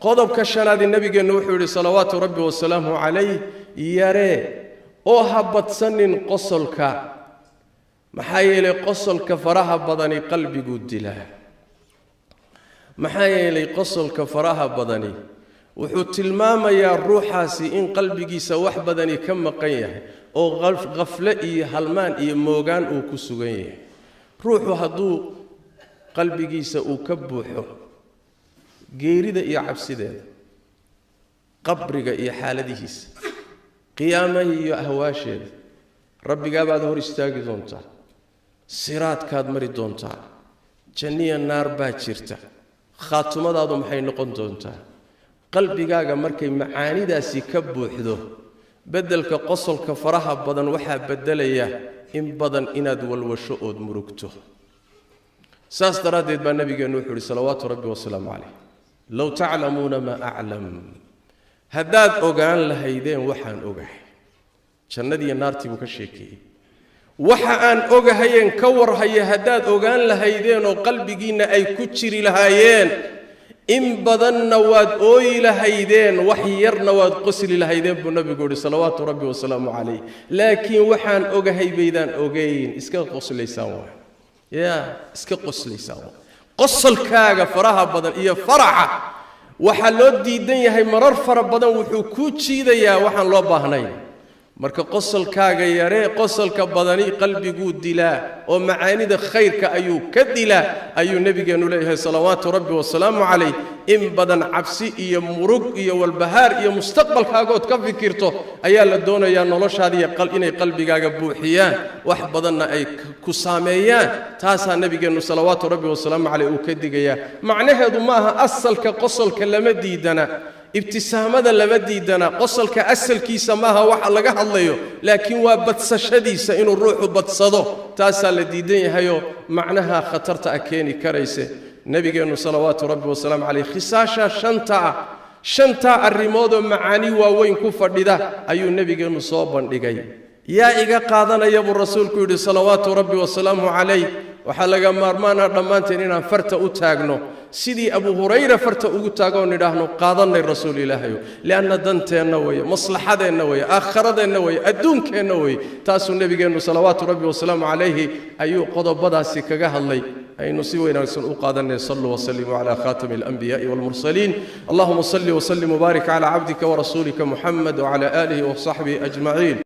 Qodobka shanaadi nabigeennu wuxuu yidhi salawaatu rabbi wasalaamu calayh, yaree oo ha badsanin qosolka, maxaa yeelay qosolka faraha badani qalbiguu dilaa. Maxaa yeelay qosolka faraha badani wuxuu tilmaamayaa ruuxaasi in qalbigiisa wax badani ka maqan yahay oo qafle iyo halmaan iyo moogaan uu ku sugan yahay. Ruuxu hadduu qalbigiisa uu ka buuxo geerida iyo cabsideeda, qabriga iyo xaaladihiisa, qiyaamaha iyo ahwaasheeda, rabbigaabaad hor istaagi doontaa, siraadkaad mari doontaa, janniya naar baa jirta, khaatumadaadu maxay noqon doontaa? Qalbigaaga markay macaanidaasi ka buuxdo, beddelka qosolka faraha badan waxaa beddelaya in badan inaad walwasho ood murugto. Saas daraaddeed baa nabigeennu wuxuu yidhi salawaatu rabbi wasalaamu calayh, low taclamuuna maa aclam, haddaad ogaan lahaydeen waxaan ogahay. Jannadiiyo naartii buu ka sheekeeyey. Waxa aan ogahayeen ka warhaya haddaad ogaan lahaydeen oo qalbigiinna ay ku jiri lahaayeen, in badanna waad ooyi lahaydeen, wax yarna waad qosli lahaydeen buu nabigu yidhi salawaatu rabbi wasalaamu calayh. Laakiin waxaan ogahay baydaan ogayn, iska qoslaysaan waay, yaa iska qoslaysaan waay. Qosolkaaga faraha badan iyo faraca waxaa loo diidan yahay marar fara badan wuxuu kuu jiidayaa waxaan loo baahnayn. Marka qosolkaaga yaree, qosolka badani qalbiguu dilaa oo macaanida khayrka ayuu ka dilaa, ayuu nabigeennu leeyahay salawaatu rabbi wasalaamu calayh. In badan cabsi iyo murug iyo walbahaar iyo mustaqbalkaagood ka fikirto ayaa la doonayaa noloshaadiiyo inay qalbigaaga buuxiyaan, wax badanna ay ku saameeyaan. Taasaa nabigeennu salawaatu rabbi wasalaamu caleyh uu ka digayaa. Macnaheedu ma aha asalka qosolka lama diidana, ibtisaamada lama diidana, qosolka asalkiisa maaha waxa laga hadlayo, laakiin waa badsashadiisa inuu ruuxu badsado, taasaa la diidan yahayoo macnaha khatarta ah keeni karayse. Nabigeennu salawaatu rabbi wasalaamu caleyh khisaasha shanta ah, shantaa arrimoodoo macaani waaweyn ku fadhida ayuu nabigeennu soo bandhigay. Yaa iga qaadanaya buu rasuulku yidhi salawaatu rabbi wasalaamu calayh. Waxaa laga maarmaanaa dhammaanteen inaan farta u taagno sidii Abu Hurayra farta ugu taagoon nidhaahno qaadanay rasuul ilaahayo, lianna danteenna weeye, maslaxadeenna weeye, aakhiradeenna weeye, adduunkeenna weeye. Taasuu nabigeennu salawaatu rabbi wasalaamu calayhi ayuu qodobadaasi kaga hadlay. Aynu si wanaagsan u qaadanay. Saluu wasalimuu cala khatami alanbiyaءi walmursaliin. Allahuma salli wasallim wbaarik cala cabdika warasuulika Muxamed wcala aalihi wasaxbihi ajmaciin.